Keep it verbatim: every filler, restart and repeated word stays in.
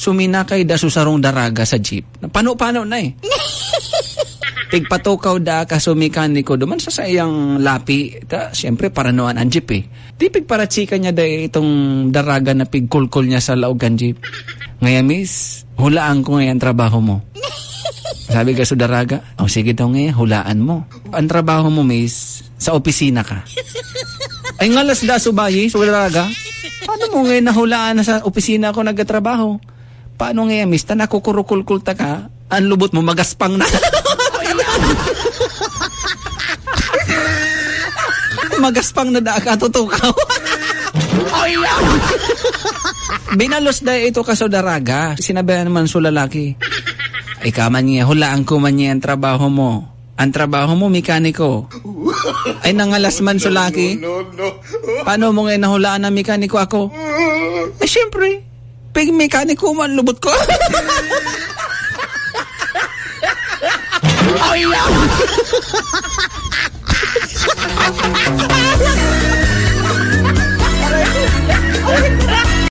Suminakay da su sarong daraga sa jeep. Pano-pano na eh. Tigpatukaw da ka su mekaniko duman sa saiyang lapi. Ta, siyempre, paranoan ang jeep eh. Di pigparatsika niya da itong daraga na pigkulkol niya sa laog kan jeep. Ngaya, miss, hulaan ko ngaya ang trabaho mo. Sabi ka su daraga, o sige daw ngaya, hulaan mo. Ang trabaho mo, miss, sa opisina ka. Ay, ngalas da su bayi, su daraga. Paano mo ngayon nahulaan na sa opisina ako nagkatrabaho? Paano ngayon, miss? Ta nakukurukulkul ta ka, ang lubot mo magaspang na. Magaspang na da ka, tutukaw. Binalos da ito ka su daraga. Sinabihan naman su lalaki. Ikaw man niya, hulaan ko man niya ang trabaho mo. Ang trabaho mo, mekaniko. Ay, nangalas man su laki. No, no, no. Paano mo ngayon nahulaan na mekaniko ako? Eh, siyempre. Pig mekaniko man, lubot ko. Ay, ah!